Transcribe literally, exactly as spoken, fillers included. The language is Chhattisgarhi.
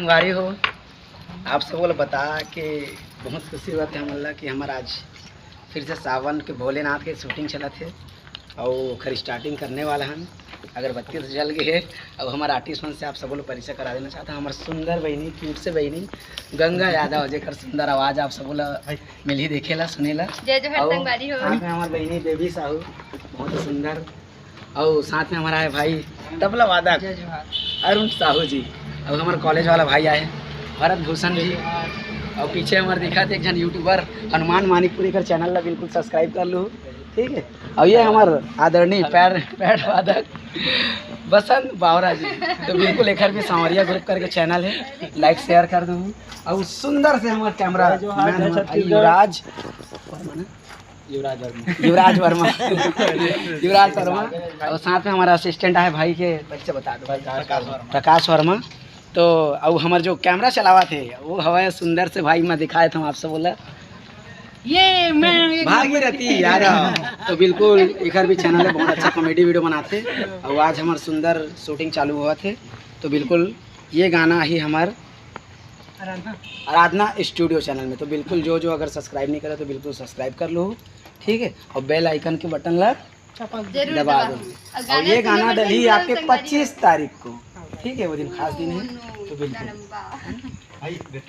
संगवारी हो, आप सबो ला बता के बहुत खुशी होत हे हमन ला कि हमर आज फिर से सावन के भोलेनाथ के shooting चलत हे अउ ओखर starting करने वाला हन। अगरबत्ती से जल गए हे। अब हमर artist मन से आप सबो ला परिचय करा देना चाहत हन। हमर सुंदर बहिनी, cute से बहिनी गंगा यादव, जेकर सुंदर आवाज आप सबो ला मिलही देखे ला, सुने ला। जय जोहार अउ संगवारी हो। साथ में हमर बहिनी बेबी साहू, बहुत ही सुंदर। अउ साथ में हमर हे भाई तबला वादक जय जोहार। अरुण साहू जी, अउ हमर college वाला भाई आए भरत भूषण जी, अउ पीछे हमर दिखत एक झन YouTuber हनुमान मानिकपुरी कर channel ला बिल्कुल subscribe कर लू, ठीक है। अउ ये हमर आदरणीय पैर पैर वादक बसंत बावरा जी, तो बिल्कुल एकर भी सांवरिया group करके channel है, like share कर दू। अउ सुंदर से हमर camera जय जोहार, man जय हमर भाई छत्तीसगढ़। युवराज वर्मा ना? युवराज वर्मा। युवराज वर्मा। युवराज वर्मा। अउ साथ में हमर assistant आए भाई के परिचय बता दो। प्रकाश वर्मा। प्रकाश वर्मा। तो अउ हमर जो camera चलावत हे वो हवय सुंदर से भाई, मैं दिखाए था आप सबो ला। ये मैं एक भागीरथी यादव। तो बिल्कुल एकर भी channel है, बहुत अच्छा comedy video बनाथे। अउ आज हमर सुंदर shooting चालू होवत हे, तो बिल्कुल ये गाना ही हमर आराधना। आराधना studio channel में। तो बिल्कुल जो जो अगर subscribe नहीं करे तो बिल्कुल subscribe कर लो, ठीक है, अउ bell icon के button ला जरूर दबा दबा। दो। अउ अउ गाना ये गाना सुनने में डलही tension आपके संगवारी पच्चीस हो। तारीख को, ठीक है, वो दिन खास दिन है, नो, तो बिल्कुल। नरम्बा।